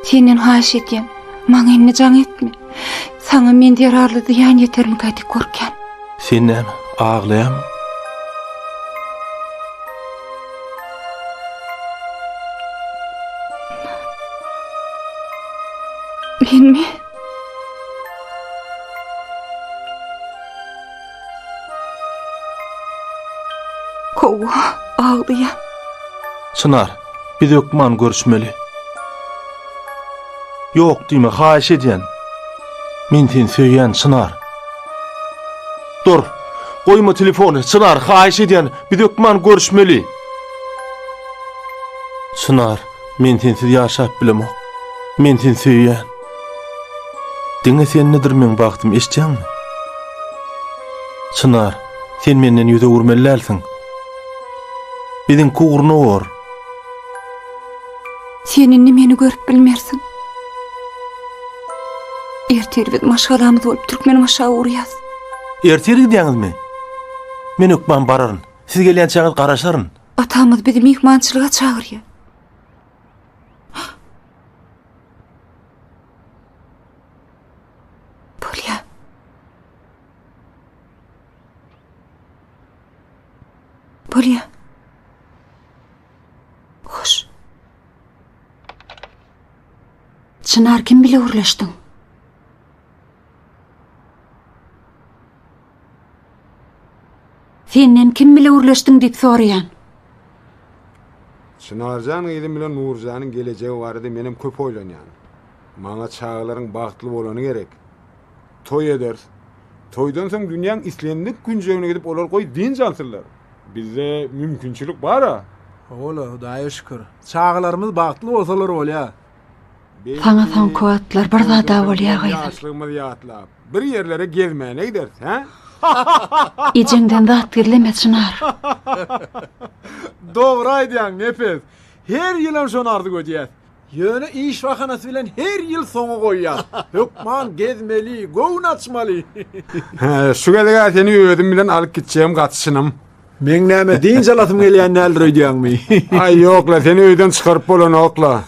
Senden haýyş edýän, maňa indi jaň etme. Saňa men zerarly zyýan ýetermikä diýip gorkýan. Sen näme, aglaýaňmy? Menmi? Hawa, aglaýan. Çynar, biz hökman görüşmeli. Ýok diýme, haýyş edýän. Men seni söýýän, Çynar. Dur! Goýma telefony, Çynar, haýyş edýän, biz hökman görüşmeli. Çynar, men sensiz ýaşap bilemok. Men seni söýýän. Diňe sendedir meň bagtym, eşitýäňmi? Çynar, sen menden ýüz öwürmeli dälsiň. Biziňki ugruna bor. Sen indi meni görüp bilmersiň. Ertir biz maşgalamyz bolup Türkmenbaşa ugraýas. Ertir gidýäňizmi? Men hökman bararyn. Siz gelýänçäňiz garaşaryn. Atamyz bizi myhmançylyga çagyrýar. Bolýa. Bolýa. Hoş. Çynar kim bile gürleşdiň? Senden kim bile gürleşdiň diýip soraýan. Çynarjan gyzym bilen Nurjanyň gelejegi barada menem köp oýlanýan. Maňa çagalaryň bagtly bolany gerek. Toý ederis. Toýdan soň dünýäň islendik künjegine gidip olar goý dynç alsynlar. Bizde mümkinçilik bar-a. Hawa-la, Hudaýa şükür. Çagalarymyz bagtly bolsalar bolýa. Saňa soňky wagtlar bir zad-a bolýa gyzym. Ýaşlygymyzy ýatlap, bir ýerlere gezmäne gideris, hä? Ejeňden zat gizleme, Çynar. Dogry aýdýaň, Nepes. Her ýylam şony arzuw edýäs. Ýöne iş bahanasy bilen her ýyl soňa goýýas. Hökman gezmeli, göwün açmaly. Hä, şu gezeg-ä seni özüm bilen alyp gitjegim gaty çynym. Meň näme dynç alasym gelýän däldir öýdýäňmi? Aý ýok-la, seni öýden çykaryp bolanok-la.